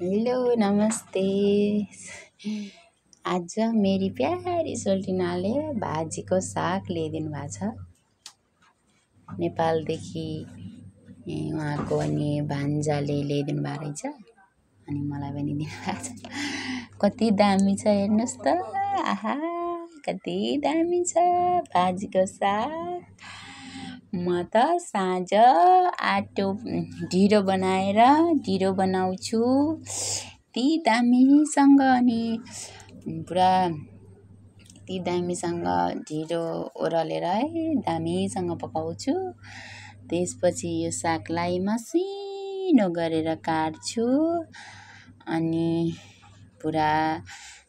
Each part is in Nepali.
हेलो नमस्ते। आज मेरी प्यारी सोल्टिनाले भाजीको साग ल्याइदिनु भएको छ नेपालदेखि। उहाँको अनि भान्जाले ल्याइदिनु भएको रहेछ अनि मलाई पनि दिनुभएको छ। कति दामी छ हेर्नुहोस् त। आहा कति दामी छ भाजीको साग। म त साँझ आटो ढिँडो बनाउँछु ती दामीसँग। अनि पुरा ती दामीसँग ढिँडो ओरलेर है दामीसँग पकाउँछु। त्यसपछि यो सागलाई मसिनो गरेर काट्छु अनि पुरा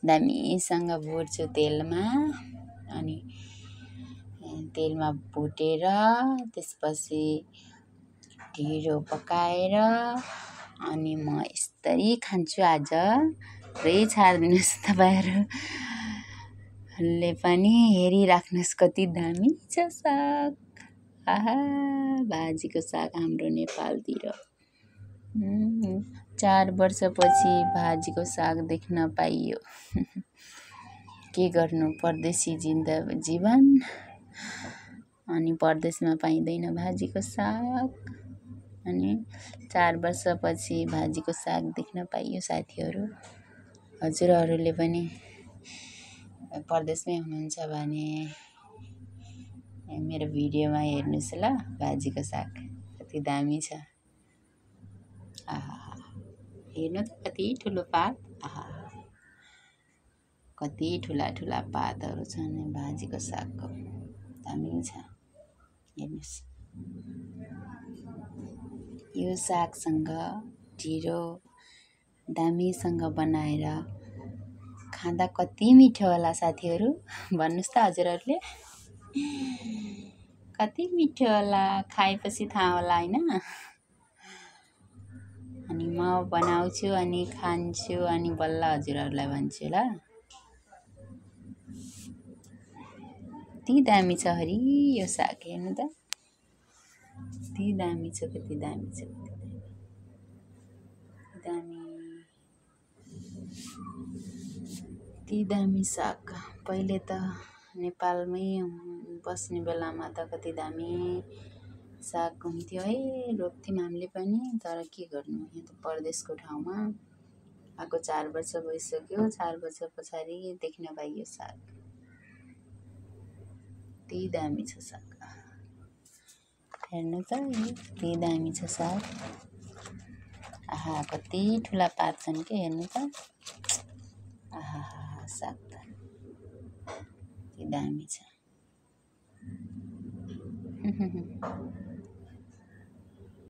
दामीसँग भुट्छु तेलमा। अनि तेलमा भुटेर त्यसपछि ढिँडो पकाएर अनि म यसरी खान्छु आज। पुरै छाडिदिनुहोस् तपाईँहरूले पनि हेरिराख्नुहोस् कति दामी छ साग। आहा भाजीको साग हाम्रो नेपालतिर 4 वर्षपछि भाजीको साग देख्न पाइयो। के गर्नु परदेशी जीवन अनि परदेशमा पाइँदैन भाजीको साग। अनि 4 वर्षपछि भाजीको साग देख्न पाइयो साथीहरू। हजुरहरूले पनि परदेशमै हुनुहुन्छ भने मेरो भिडियोमा हेर्नुहोस् ल। भाजीको साग कति दामी छ। आहा हेर्नु त कति ठुलो पात। आहा कति ठुला ठुला पातहरू छन् भाजीको सागको। दामी छ हेर्नुहोस्। यो सागसँग ढिँडो दामीसँग बनाएर खाँदा कति मिठो होला साथीहरू भन्नुहोस् त हजुरहरूले। कति मिठो होला खाएपछि थाहा होला होइन। अनि म बनाउँछु अनि खान्छु अनि बल्ल हजुरहरूलाई भन्छु ल। कति दामी छ हरि यो साग हेर्नु त। कति दामी छ कति दामी छ कति दामी कति दामी साग। पहिले त नेपालमै बस्ने बेलामा त कति दामी साग हुन्थ्यो है। रोप्थ्यौँ हामीले पनि। तर के गर्नु यहाँ त परदेशको ठाउँमा आएको 4 वर्ष भइसक्यो। 4 वर्ष पछाडि देख्न पाइयो साग। कति दामी छ साग हेर्नु त कति दामी छ साग। आहा कति ठुला पात छन् के हेर्नु त। आहा साग त कति दामी छ।